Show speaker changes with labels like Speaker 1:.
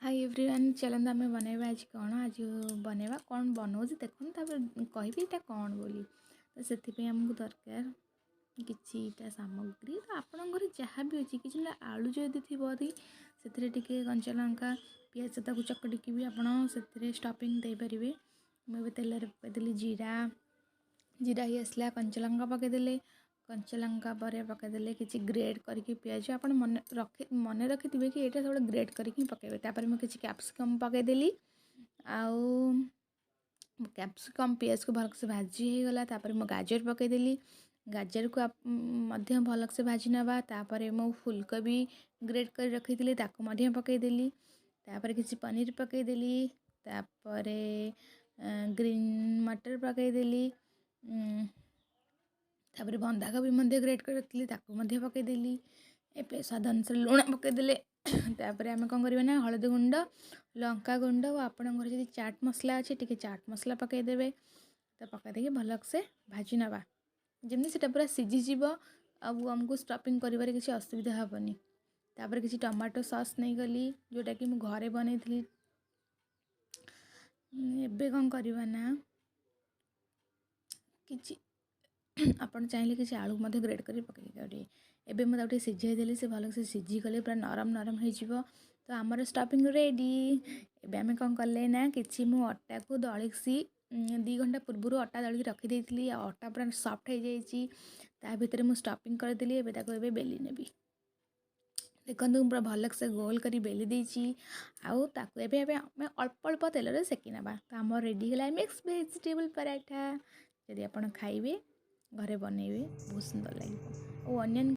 Speaker 1: High everyone, ଚାଲନ୍ତୁ ଆମେ ବନେଇବା। ଆଜି କ'ଣ ଆଜି ବନେଇବା, କ'ଣ ବନଉଛି ଦେଖନ୍ତୁ, ତାପରେ କହିବି ଏଇଟା କ'ଣ ବୋଲି। ତ ସେଥିପାଇଁ ଆମକୁ ଦରକାର କିଛିଟା ସାମଗ୍ରୀ। ତ ଆପଣଙ୍କ ଘରେ ଯାହା ବି ଅଛି, କିଛି ନା ଆଳୁ ଯଦି ଥିବ ଯଦି ସେଥିରେ ଟିକେ କଞ୍ଚା ଲଙ୍କା, ପିଆଜ ତାକୁ ଚକଟିକି ବି ଆପଣ ସେଥିରେ ଷ୍ଟଫିଂ ଦେଇପାରିବେ। ମୁଁ ଏବେ ତେଲରେ ପକାଇଦେଲି ଜିରା। ଜିରା ହେଇ ଆସିଲା, କଞ୍ଚା ଲଙ୍କା ପକାଇଦେଲେ। କଞ୍ଚା ଲଙ୍କା ପରେ ପକାଇଦେଲେ କିଛି ଗ୍ରେଟ୍ କରିକି ପିଆଜ। ଆପଣ ମନେ ରଖିଥିବେ କି ଏଇଟା ସବୁବେଳେ ଗ୍ରେଟ୍ କରିକି ହିଁ ପକାଇବେ। ତାପରେ ମୁଁ କିଛି କ୍ୟାପ୍ସିକମ୍ ପକାଇଦେଲି ଆଉ କ୍ୟାପ୍ସିକମ୍ ପିଆଜକୁ ଭଲସେ ଭାଜି ହେଇଗଲା। ତାପରେ ମୁଁ ଗାଜର ପକାଇଦେଲି। ଗାଜରକୁ ମଧ୍ୟ ଭଲସେ ଭାଜି ନେବା। ତାପରେ ମୁଁ ଫୁଲକୋବି ଗ୍ରେଟ୍ କରି ରଖିଥିଲି, ତାକୁ ମଧ୍ୟ ପକାଇଦେଲି। ତାପରେ କିଛି ପନିର ପକାଇଦେଲି। ତାପରେ ଗ୍ରୀନ୍ ମଟର ପକାଇଦେଲି। ତାପରେ ବନ୍ଧାକୋବି ମଧ୍ୟ ଗ୍ରେଟ୍ କରି ରଖିଥିଲି, ତାକୁ ମଧ୍ୟ ପକାଇଦେଲି। ଏବେ ସ୍ୱାଦ ଅନୁସାରେ ଲୁଣ ପକାଇଦେଲେ। ତାପରେ ଆମେ କ'ଣ କରିବା ନା ହଳଦୀ ଗୁଣ୍ଡ, ଲଙ୍କା ଗୁଣ୍ଡ ଓ ଆପଣଙ୍କର ଯଦି ଚାଟ୍ ମସଲା ଅଛି, ଟିକେ ଚାଟ୍ ମସଲା ପକାଇଦେବେ। ତ ପକାଇ ଦେଇକି ଭଲସେ ଭାଜି ନେବା, ଯେମିତି ସେଇଟା ପୁରା ସିଝିଯିବ ଆଉ ଆମକୁ ଷ୍ଟଫିଂ କରିବାରେ କିଛି ଅସୁବିଧା ହେବନି। ତାପରେ କିଛି ଟମାଟୋ ସସ୍ ନେଇଗଲି, ଯେଉଁଟାକି ମୁଁ ଘରେ ବନେଇଥିଲି। ଏବେ କ'ଣ କରିବା ନା କିଛି ଆପଣ ଚାହିଁଲେ କିଛି ଆଳୁ ମଧ୍ୟ ଗ୍ରେଟ୍ କରି ପକାଇ ପାରିବେ। ଏବେ ମୁଁ ତାକୁ ଟିକେ ସିଝାଇ ଦେଲି। ସେ ଭଲସେ ସିଝିଗଲେ ପୁରା ନରମ ନରମ ହେଇଯିବ। ତ ଆମର ଷ୍ଟଫିଂ ରେଡ଼ି। ଏବେ ଆମେ କ'ଣ କଲେ ନା କିଛି ମୁଁ ଅଟାକୁ ଦଳିକି 2 ଘଣ୍ଟା ପୂର୍ବରୁ ଅଟା ଦଳିକି ରଖିଦେଇଥିଲି ଆଉ ଅଟା ପୁରା ସଫ୍ଟ ହେଇଯାଇଛି। ତା ଭିତରେ ମୁଁ ଷ୍ଟଫିଂ କରିଦେଲି। ଏବେ ତାକୁ ଏବେ ବେଲି ନେବି। ଦେଖନ୍ତୁ, ମୁଁ ପୁରା ଭଲସେ ଗୋଲ କରି ବେଲି ଦେଇଛି ଆଉ ତାକୁ ଏବେ ଏବେ ଆମେ ଅଳ୍ପ ଅଳ୍ପ ତେଲରେ ସେକି ନେବା। ତ ଆମର ରେଡ଼ି ହେଲା ମିକ୍ସ ଭେଜିଟେବଲ୍ ପରାଠା। ଯଦି ଆପଣ ଖାଇବେ, ଘରେ ବନେଇବେ, ବହୁତ ସୁନ୍ଦର ଲାଗିବ। ଆଉ ଅନ୍ୟାନ୍ୟ